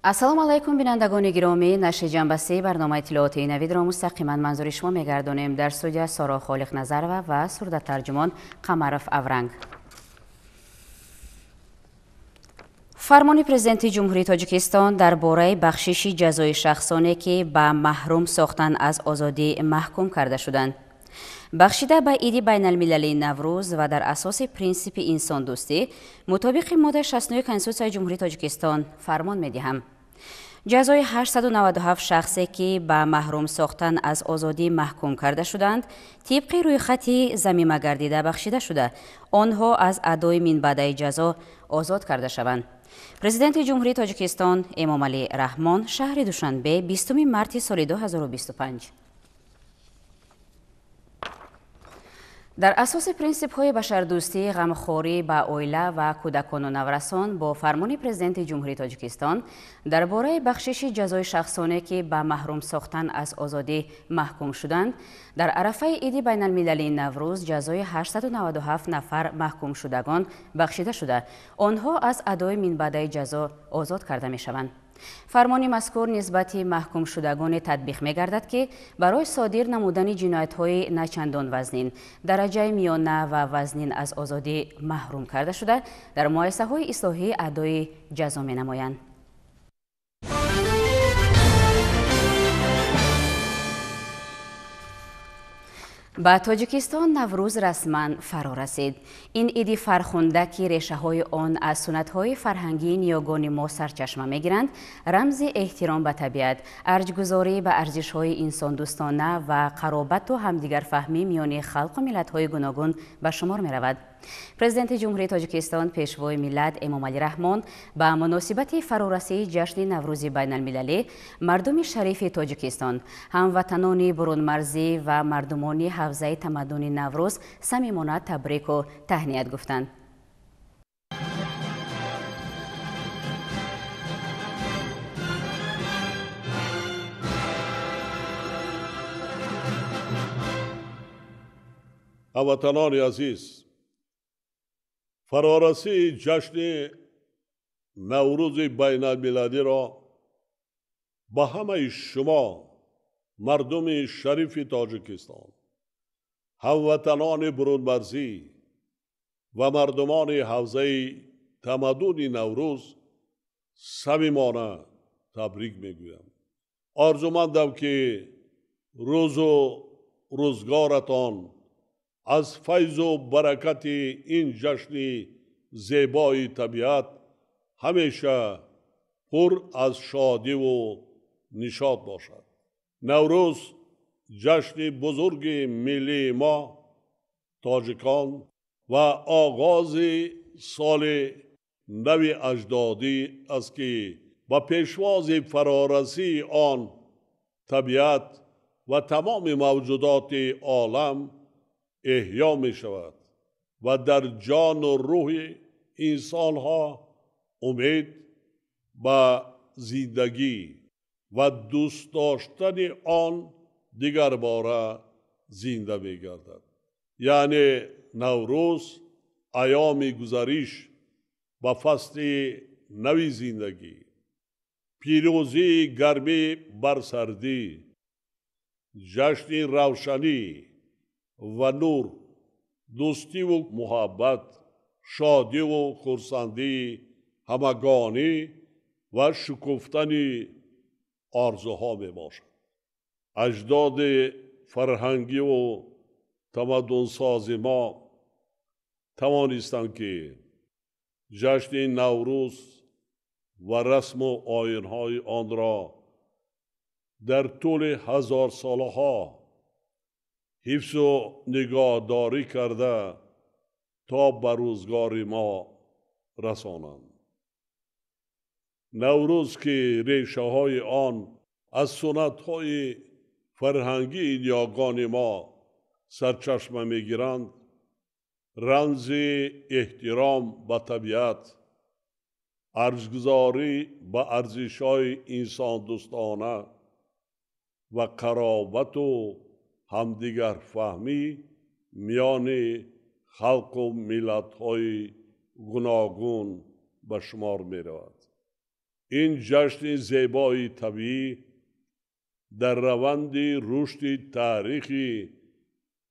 Ассалому алайкум, бинандагони гиромӣ. Нашри ҷанбасии барномаи иттилоотии навидро мустақиман манзури шумо мегардонем. Дар студия Соро Холиқназарова ва сурдатарҷумон Қамаров Авранг. Фармони Президенти Ҷумҳурии Тоҷикистон дар бораи бахшиши ҷазои шахсоне, ки ба маҳрум сохтан аз озодӣ маҳкум карда шуданд. Бахшида ба иди байналмилалии Наврӯз ва дар асоси принсипи инсондӯстӣ мутобиқи моддаи 69 Конститутсияи Ҷумҳурии Тоҷикистон фармон медиҳам. Ҷазои 897 шахсе, ки ба маҳрум сохтан аз озодӣ маҳкум карда шуданд, тибқи рӯйхати замима гардида бахшида шуда, онҳо аз адои минбаъдаи ҷазо озод карда шаванд. Президенти Ҷумҳурии Тоҷикистон Эмомалӣ Раҳмон, шаҳри Душанбе, 20 марти соли 2025. Дар асоси принсипҳои башардӯстӣ, ғамхорӣ ба оила ва кӯдакону наврасон бо фармони Президенти Ҷумҳурии Тоҷикистон дар бораи бахшиши ҷазои шахсоне, ки ба маҳрум сохтан аз озодӣ маҳкум шуданд, дар арафаи иди байналмилалии Наврӯз ҷазои 897 нафар маҳкумшудагон бахшида шуда, онҳо аз адои минбаъдаи ҷазо озод карда мешаванд. Фармони мазкур нисбати маҳкумшудагоне татбиқ мегардад, ки барои содир намудани ҷиноятҳои начандон вазнин, дараҷаи миёна ва вазнин аз озодӣ маҳрум карда шуда, дар муассисаҳои ислоҳӣ адои ҷазо менамоянд. Ба Тоҷикистон Наврӯз расман фаро расид. Ин иди фархунда, ки решаҳои он аз суннатҳои фарҳангии ниёгони мо сарчашма мегиранд, рамзи эҳтиром ба табиат, арҷгузорӣ ба арзишҳои инсондӯстона ва қаробату ҳамдигарфаҳмӣ миёни халқу миллатҳои гуногун ба шумор меравад. Президенти Ҷумҳурии Тоҷикистон, Пешвои миллат Эмомалӣ Раҳмон ба муносибати фарорасии ҷашни Наврӯзи байналмилалӣ мардуми шарифи Тоҷикистон, ҳамватанони бурунмарзӣ ва мардумони ҳавзаи тамаддуни Наврӯз самимона табрику таҳният гуфтанд. Ҳамватанони азиз, фарорасии ҷашни Наврӯзи байналмилалиро ба ҳамаи шумо, мардуми шарифи Тоҷикистон, ҳамватанони бурунмарзӣ ва мардумони ҳавзаи тамаддуни Наврӯз самимона табрик мегӯям. Орзумандам, ки рӯзу рӯзгоратон аз файзу баракати ин ҷашни зебои табиат ҳамеша пур аз шодиву нишот бошад. Наврӯз ҷашни бузурги миллии мо, тоҷикон, ва оғози соли нави аҷдодӣ аст, ки ба пешвози фарорасии он табиат ва тамоми мавҷудоти олам эҳё мешавад ва дар ҷону рӯҳи инсонҳо умед ба зиндагӣ ва дӯст доштани он дигарбора зинда мегардад. Яъне Наврӯз айёми гузариш ба фасли нави зиндагӣ, пирӯзии гармӣ бар сардӣ, ҷашни равшанӣ ва нур, дӯстиву муҳаббат, шодиву хурсандии ҳамагонӣ ва шукуфтани орзуҳо мебошад. Аҷдоди фарҳангиву тамаддунсози мо тавонистанд, ки ҷашни Наврӯз ва расму оинҳои онро дар тӯли ҳазорсолаҳо ҳифзу нигоҳдорӣ карда то ба рӯзгори мо расонанд. Наврӯз, ки решаҳои он аз суннатҳои фарҳангии ниёгони мо сарчашма мегиранд, рамзи эҳтиром ба табиат, арҷгузорӣ ба арзишҳои инсондӯстона ва қаробату ҳамдигарфаҳмӣ миёни халқу миллатҳои гуногун ба шумор меравад. Ин ҷашни зебои табиӣ дар раванди рушди таърихӣ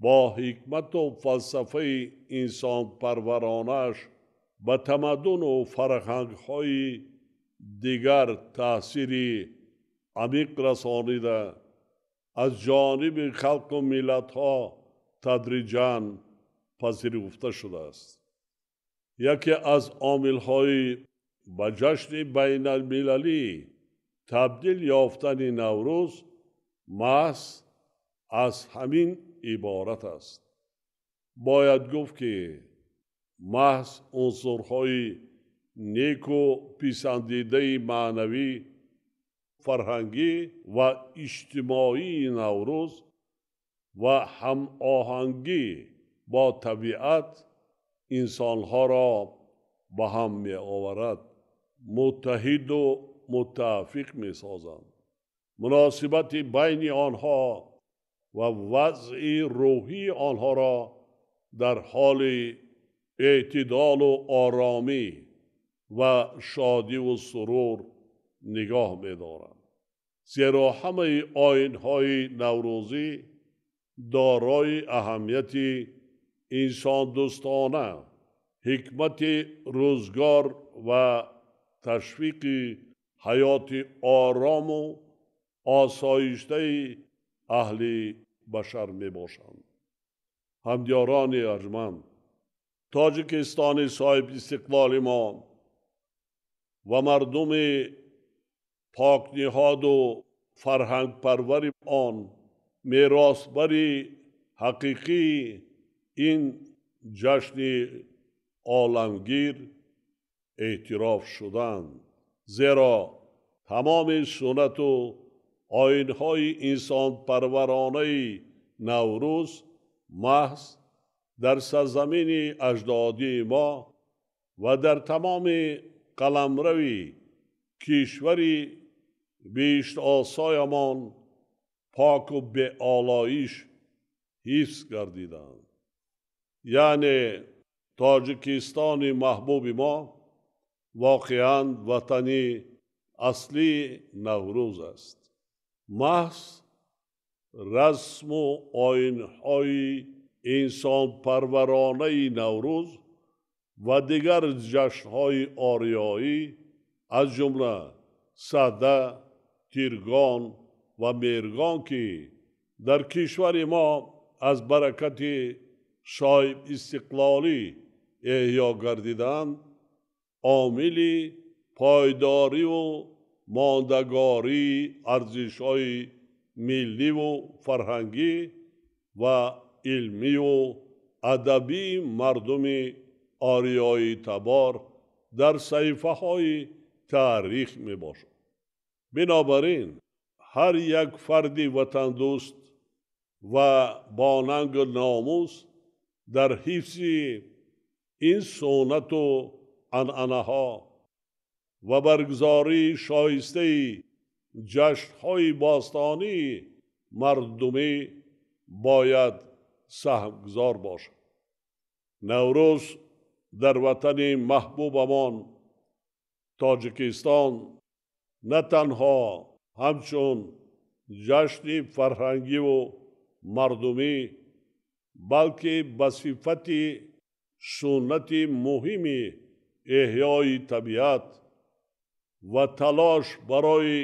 бо ҳикмату фалсафаи инсонпарваронааш ба тамаддуну фарҳангҳои дигар таъсири амиқ расонида, аз ҷониби халқу миллатҳо тадриҷан пазируфта шудааст. Яке аз омилҳои ба ҷашни байналмилалӣ табдил ёфтани Наврӯз маҳз аз ҳамин иборат аст. Бояд гуфт, ки маҳз унсурҳои неку писандидаи маънавӣ, фарҳангӣ ва иҷтимоии Наврӯз ва ҳамоҳангӣ бо табиат инсонҳоро ба ҳам меоварад, муттаҳиду муттафиқ месозанд. Муносибати байни онҳо ва вазъи рӯҳии онҳоро дар ҳоли эътидолу оромӣ ва шодиву сурур нигоҳ медоранд. Зеро ҳамаи оинҳои наврӯзӣ дорои аҳамияти инсондӯстона, ҳикмати рӯзгор ва ташвиқи ҳаёти орому осоиштаи аҳли башар мебошанд. Ҳамдиёрони арҷманд, Тоҷикистони соҳибистиқлоли мо ва мардуми покниҳоду фарҳангпарвари он меросбари ҳақиқии ин ҷашни оламгир эътироф шуданд. Зеро тамоми суннату оинҳои инсонпарваронаи Наврӯз маҳз дар сарзамини аҷдодии мо ва дар тамоми қаламрави кишвари биҳиштосоямон поку беолоиш ҳифз гардиданд. Яъне Тоҷикистони маҳбуби мо воқеан ватани аслии Наврӯз аст. Маҳз расму оинҳои инсонпарваронаи Наврӯз ва дигар ҷашнҳои ориёӣ аз ҷумла Сада, Тиргон ва Меҳргон, ки дар кишвари мо аз баракати соҳибистиқлолӣ эҳё гардиданд, омили пойдориву мондагории арзишҳои милливу фарҳангӣ ва илмиву адабии мардуми ориёитабор дар саҳифаҳои таърих мебошад. Бинобар ин ҳар як фарди ватандӯст ва бо нангу номус дар ҳифзи ин суннату анъанаҳо ва баргузории шоистаи ҷашнҳои бостонии мардумӣ бояд саҳмгузор бошад. Наврӯз дар ватани маҳбубамон Тоҷикистон на танҳо ҳамчун ҷашни фарҳангиву мардумӣ, балки ба сифати суннати муҳими эҳёи табиат ва талош барои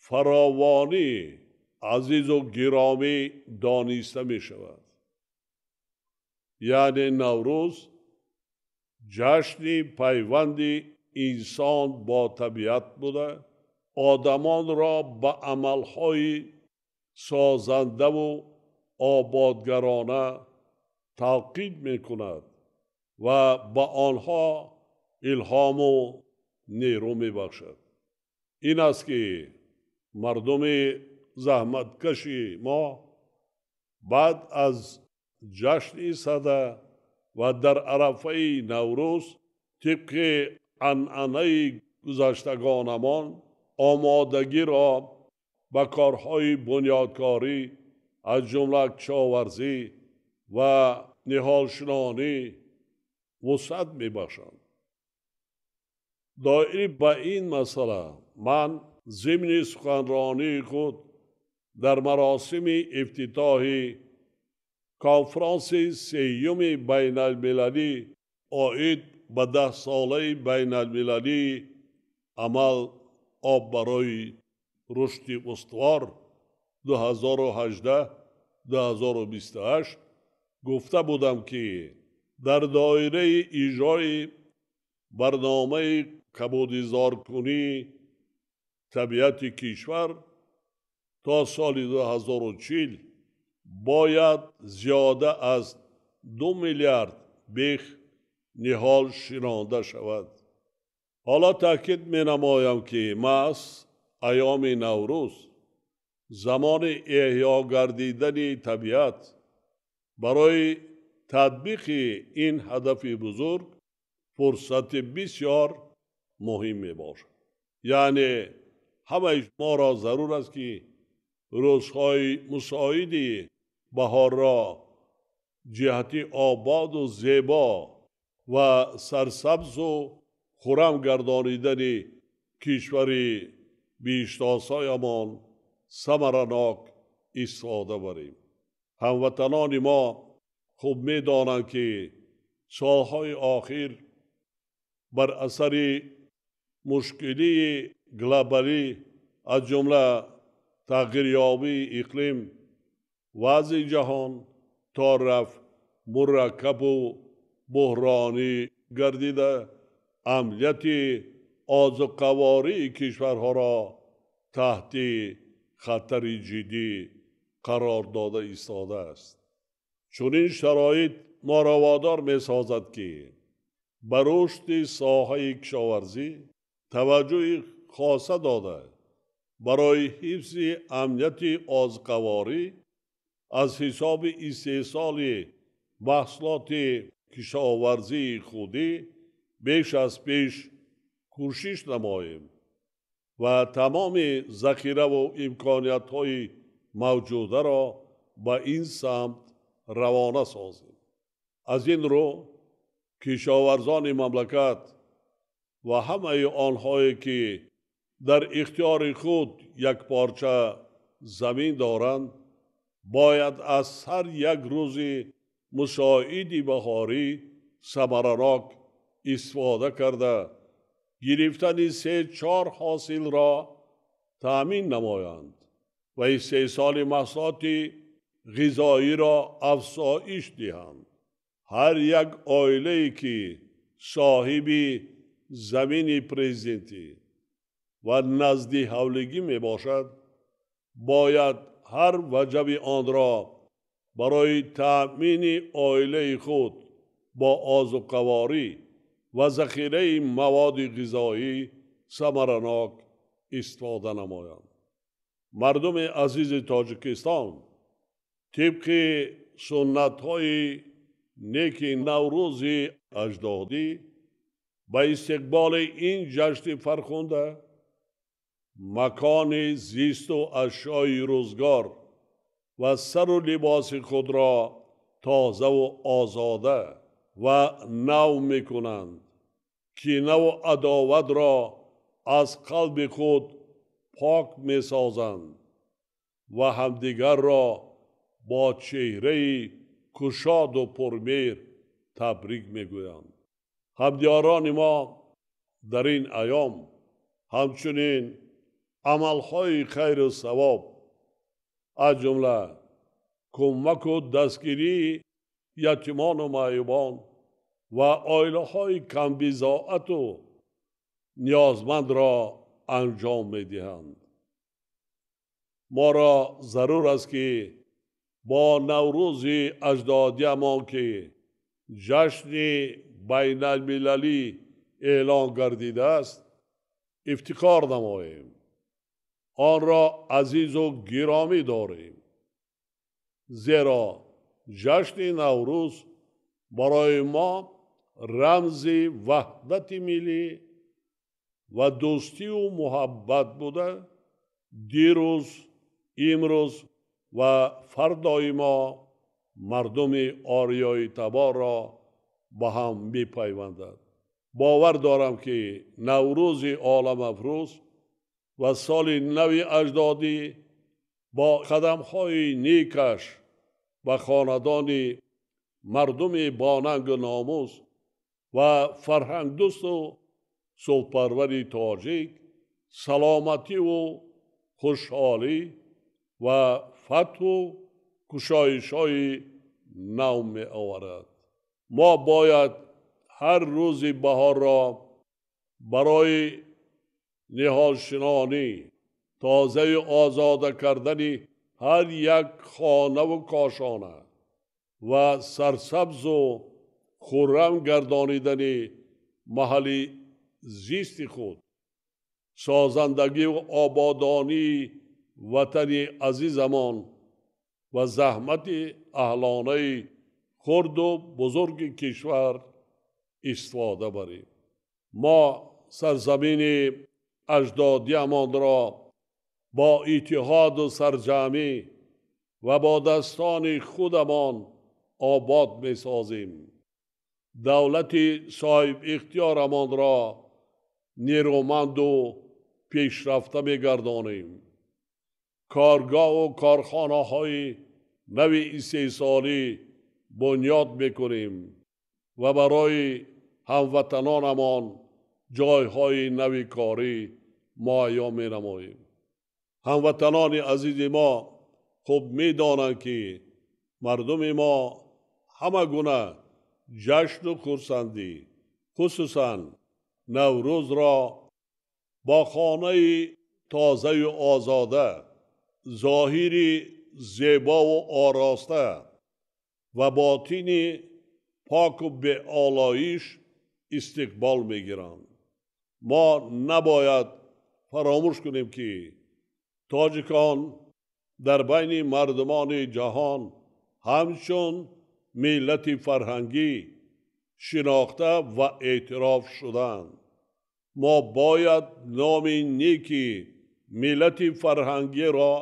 фаровонии азизу гиромӣ дониста мешавад. Яъне Наврӯз ҷашни пайванди инсон бо табиат буда, одамонро ба амалҳои созандаву ободгарона талқин мекунад ва ба онҳо илҳому нерӯ мебахшад. Ин аст, ки мардуми заҳматкаши мо баъд аз ҷашни Сада ва дар арафаи Наврӯз тибқи анъанаи гузаштагонамон омодагиро ба корҳои бунёдкорӣ аз ҷумла кишоварзӣ ва ниҳолшинонӣ вусъат мебахшанд. Доир ба ин масъала ман зимни суханронии худ дар маросими ифтитоҳи конфронси сеюми байналмилалӣ оид ба 10-солаи байналмилалии амал об барои рушди устувор 2018-2028 гуфта будам, ки дар доираи иҷрои барномаи кабудизоркунии табиати кишвар то соли 2040 бояд зиёда аз 2 миллиард бех ниҳол шинонда шавад. Ҳоло таъкид менамоям, ки маҳз айёми Наврӯз, замони эҳё гардидани табиат, барои татбиқи ин ҳадафи бузург фурсати бисёр муҳим мебошад. Яъне ҳамаи моро зарур аст, ки рӯзҳои мусоиди баҳорро ҷиҳати ободу зебо ва сарсабзу хуррам гардонидани кишвари биҳиштосоямон самаранок истифода барем. Ҳамватанони мо хуб медонанд, ки солҳои охир бар асари мушкилии глобалӣ, аз ҷумла тағйирёбии иқлим, вазъи ҷаҳон то рафт мураккабу буҳронӣ гардида, амнияти озуқавории кишварҳоро таҳти хатари ҷиддӣ қарор дода истодааст. Чунин шароит моро водор месозад, ки ба рушди соҳаи кишоварзӣ таваҷҷӯҳи хоса дода, барои ҳифзи амнияти озуқаворӣ аз ҳисоби истеҳсоли маҳсулоти кишоварзии худӣ беш аз пеш кӯшиш намоем ва тамоми захираву имкониятҳои мавҷударо ба ин самт равона созем. Аз ин рӯ кишоварзони мамлакат ва ҳамаи онҳое, ки дар ихтиёри худ як порча замин доранд, бояд аз ҳар як рӯзи мусоиди баҳорӣ самаранок истифода карда, гирифтани 3-4 ҳосилро таъмин намоянд ва истеҳсоли маҳсулоти ғизоиро афзоиш диҳанд. Ҳар як оилае, ки соҳиби замини президентӣ ва назди ҳавлигӣ мебошад, бояд ҳар ваҷаби онро барои таъмини оилаи худ бо озуқаворӣ ва захираи маводи ғизоӣ самаранок истифода намоянд. Мардуми азизи Тоҷикистон тибқи суннатҳои неки Наврӯзи аҷдодӣ ба истиқболи ин ҷашни фархунда макони зисту ашёи рӯзгор ва сару либоси худро тозаву озода ва нав мекунанд, кинаву адоватро аз қалби худ пок месозанд ва ҳамдигарро бо чеҳраи кушоду пурмеҳр табрик мегӯянд. Ҳамдиёрони мо дар ин айём ҳамчунин амалҳои хайру савоб, аз ҷумла кӯмаку дастгирии ятимону маъюбон ва оилаҳои камбизоату ниёзмандро анҷом медиҳанд. Моро зарур аст, ки бо Наврӯзи аҷдодиамон, ки ҷашни байналмилалӣ эълон гардидааст, ифтихор намоем, онро азизу гиромӣ дорем, зеро ҷашни Наврӯз барои мо рамзи ваҳдати миллӣ ва дӯстию муҳаббат буда, дирӯз, имрӯз ва фардои мо мардуми ориёитаборро ба ҳам мепайвандад. Бовар дорам, ки Наврӯзи оламафрӯз ва соли нави аҷдодӣ бо қадамҳои некаш ба хонадони мардуми бонангу номус ва фарҳангдӯсту сулҳпарвари тоҷик саломативу хушҳолӣ ва фатҳу кушоишҳои нав меоварад. Мо бояд ҳар рӯзи баҳорро барои ниҳолшинонӣ, тозаю озода кардани ҳар як хонаву кошона ва сарсабзу хуррам гардонидани маҳалли зисти худ, созандагиву ободонии ватани азизамон ва заҳмати аҳлонаи хурду бузурги кишвар истифода барем. Мо сарзамини аҷдодиамонро бо иттиҳоду сарҷамъӣ ва бо дастони худамон обод месозем. Давлати соҳибихтиёрамонро нерӯманду пешрафта мегардонем. Коргоҳу корхонаҳои нави истеҳсолӣ бунёд мекунем ва барои ҳамватанонамон ҷойҳои нави корӣ муҳайё менамоем. Ҳамватанони азизи мо хуб медонанд, ки мардуми мо ҳама гуна ҷашну хурсандӣ, хусусан Наврӯзро бо хонаи тозаю озода, зоҳири зебову ороста ва ботини поку беолоиш истиқбол мегиранд. Мо набояд фаромӯш кунем, ки тоҷикон дар байни мардумони ҷаҳон ҳамчун миллати фарҳангӣ шинохта ва эътироф шуданд. Мо бояд номи неки миллати фарҳангиро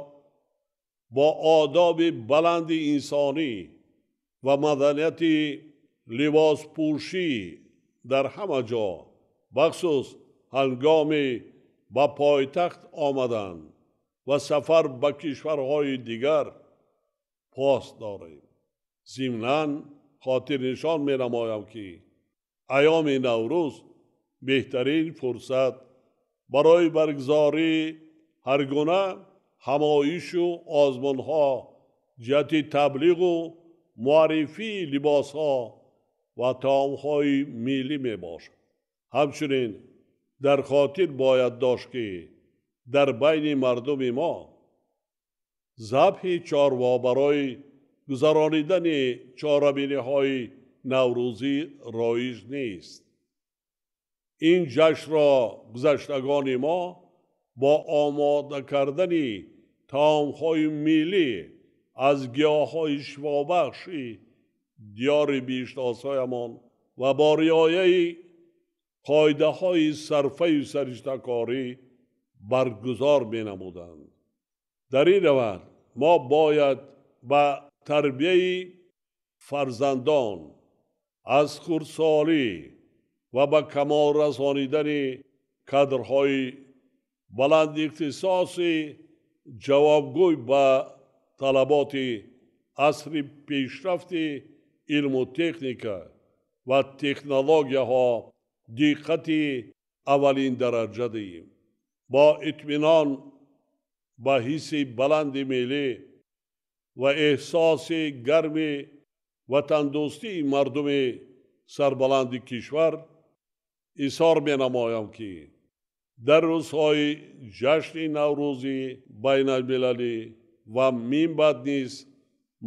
бо одоби баланди инсонӣ ва маданияти либоспӯшӣ дар ҳама ҷо, бахусус ҳангоми ба пойтахт омадан ва сафар ба кишварҳои дигар пос дорем. Зимнан хотирнишон менамоям, ки айёми Наврӯз беҳтарин фурсат барои баргузории ҳар гуна ҳамоишу озмунҳо ҷиҳати таблиғу муаррифии либосҳо ва таомҳои миллӣ мебошад. Ҳамчунин дар хотир бояд дошт, ки дар байни мардуми мо забҳи чорво барои гузаронидани чорабиниҳои наврӯзӣ роиҷ нест. Ин ҷашнро гузаштагони мо бо омода кардани таомҳои миллӣ аз гиёҳҳои шифобахши диёри биҳиштосоямон ва бо риояи қоидаҳои сарфаю сариштакорӣ баргузор менамуданд. Дар ин раванд мо бояд ба тарбияи фарзандон аз хурдсолӣ ва ба камол расонидани кадрҳои баландихтисоси ҷавобгӯй ба талаботи асри пешрафти илму техника ва технологияҳо диққати аввалиндараҷа диҳем. Бо итминон ба ҳисси баланди миллӣ ва эҳсоси гарми ватандӯстии мардуми сарбаланди кишвар изҳор менамоям, ки дар рӯзҳои ҷашни Наврӯзи байналмилалӣ ва минбаъд низ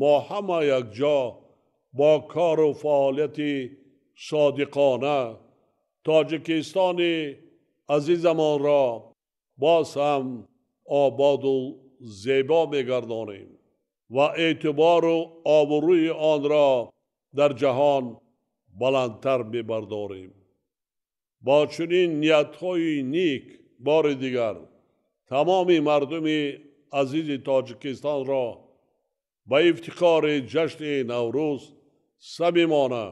мо ҳама якҷо бо кору фаъолияти содиқона Тоҷикистони азизамонро боз ҳам ободу зебо мегардонем ва эътибору обрӯи онро дар ҷаҳон баландтар мебардорем. Бо чунин ниятҳои ник бори дигар тамоми мардуми азизи Тоҷикистонро ба ифтихори ҷашни Наврӯз самимона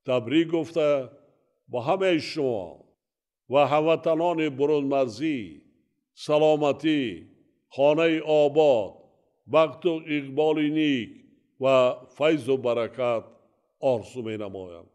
табрик гуфта, Ба ҳамаи шумо ва ҳамватанони бурунмарзӣ саломатӣ, хонаи обод, бахту иқболи ник ва файзу баракат орзу менамоям.